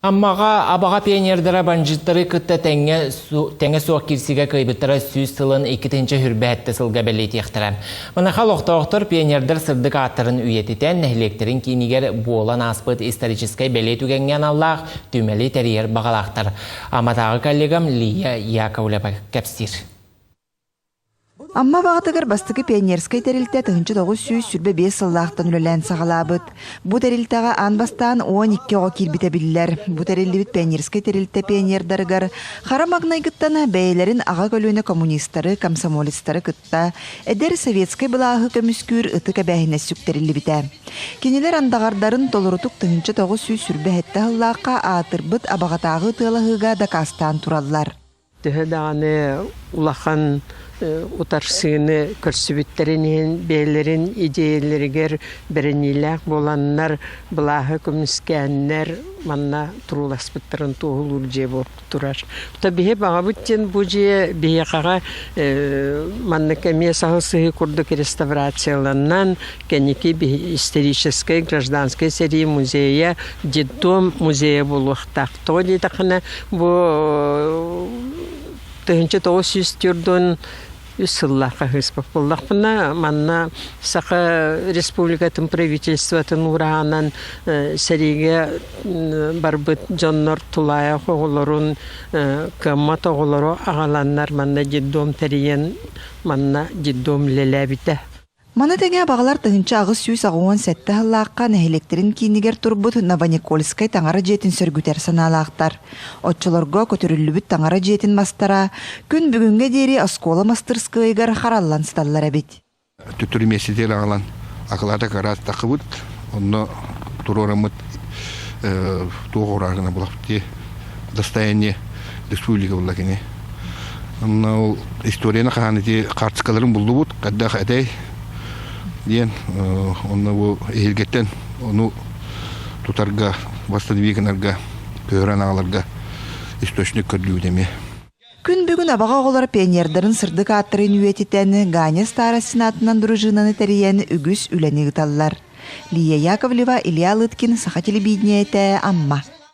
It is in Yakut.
Аммаҕа Абаҕа пионердара бандьыыттары кытта тэҥҥэ, тэҥэ суох киирсиигэ кыайбыттара 100 сылын 2027 сылга бэлиэтиэхтэрэ. Маныаха олохтоохтор пионердар сырдык ааттарын үйэтитэн, нэһилиэктэрин киинигэр буолан ааспыт историческай бэлиэ түгэҥҥэ аналлаах түмэли тэрийэр баҕалаахтар. Амматааҕы коллегам Лия Яковлева кэпсиир. Амма баҕатыгар бастакы пионерскай тэрилтэ 1925 сыллаахтан үлэлээн саҕалаабыт. Бу тэрилтэҕэ аан бастаан 12 оҕо киирбитэ биллэр. Бу тэриллибит пионерскай тэрилтэ пионердарыгар хара маҥнайгыттан бэйэлэрин аҕа көлүөнэ коммунистары, комсомолецтары кытта эдэр советскай былааһы көмүскүүр ытык эбээһинэс сүктэриллибитэ. Кинилэр андаҕардарын толорутук 1927 сыллаахха аатырбыт Абаҕатааҕы ытыалаһыыга дакаастаан тураллар. Төһө даҕаны улахан утарсыыны көрсүбүттэрин иһин бэйэлэрин идиэйэлэригэр бэриниилээх буоланнар былааһы көмүскээннэр манна турууласпыттарын туоһулуур дьиэ буолан турар. То биһи баҕабыт диэн бу дьиэ биһиэхэҕэ маннык эмиэ саһыл сыһыы курдук реставрацияланан кэнники историческай гражданскай сэрии музейа детдом музейа буолуохтаах. Тоҕо диэтэххинэ, бу 1943 сыллаахха ыспыт буоллахпына, манна Саха Республикатын правительствотын уураһынан сэриигэ барбыт дьоннор тулаайах оҕолорун, кыаммат оҕолору аҕаланнар манна детдом тэрийэн манна детдом үлэлээбитэ. Маны тэҥэ абаҕалар 1887 сыллаахха нэһилиэктэрин киинигэр турбут Новоникольскай таҥара дьиэтин сөргүтэр санаалаахтар. Оччолорго көтүрүллүбүт таҥара дьиэтин мастара күн бүгүҥҥэ диэри оскуола мастырскыайыгар хараллан сыталлар эбит. Төттөрү миэстэтигэр аҕалан акылаата кыраат тахыбыт, онно туруораммыт туох уурааргына булахпыт дии достояние республика булла кини. Онно ол историяны хаһан ити хаартыскаларын буллубут, хайдах этэй диэн онно бу эһилгэттэн ону тутарга, восстановить гынарга, көһөрөн аҕаларга источник көрдүүбүт эмиэ. Күн бүгүн Абаҕа оҕолоро пионердарын сырдык ааттарын үйэтитэн, Ганя Старостин аатынан дружинаны тэрийэн үгүс үлэни ыыталлар. Лия Яковлева, Илья Лыткин, Саха телевидениетэ, Амма.